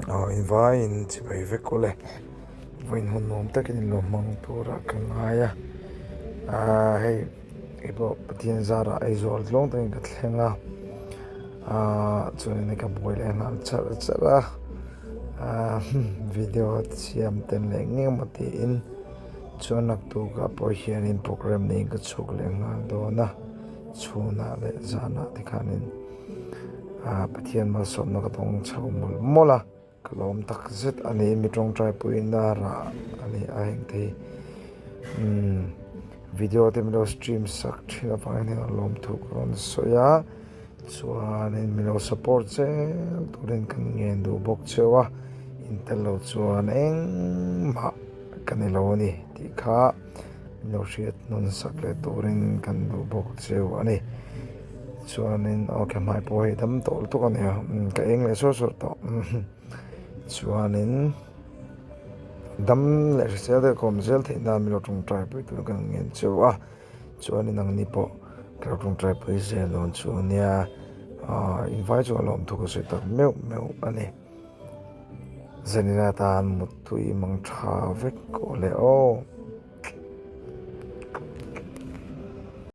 Aw invaiin chibai vek ule vawiin hun nuam takin in lo hmang turah ka ngai a aaa hei hei pawh Pathian zarah Aizawl tlawng takin ka thleng a aaa chuanin ka buai leh nghal charh charh a aaa video siam tel leh ngei emaw tiin chuan naktukah pawh hianin programme neiin ka chhuk leh nghal dawn a chhunah leh zanah te khanin. Aaa Pathian malsawmna ka dawng chho mawlh mawlh a, ka lawm tak zet a ni mi tawngtai puiin a rah a ni a heng te hi umm video te min lo stream sak thin avangin heng a lawm thu ka rawn sawi a chuanin min lo support zel turin kan ngen duh bawk cheu a in tel lo chuan engmah ka ni lo a ni tih kha. Min lo hriat hnawn sak leh turin kan duh bawk cheu a ni. Chuanin aw ke hmai pawh hei dam tawh lutuk a nia ka eng leh suar suar tawh. Chuanin dam leh hrisel deuh kawm zel theih nan min lo tawngtai pui tur kan ngen cheu a. Chuanin nangni pawh ka lo tawngtai pui zel dawn chu a nia. Aw invai chu a lawm thu ka sawi tak meuh meuh a ni. Zanina tan muttui mang tha vek aw le aw.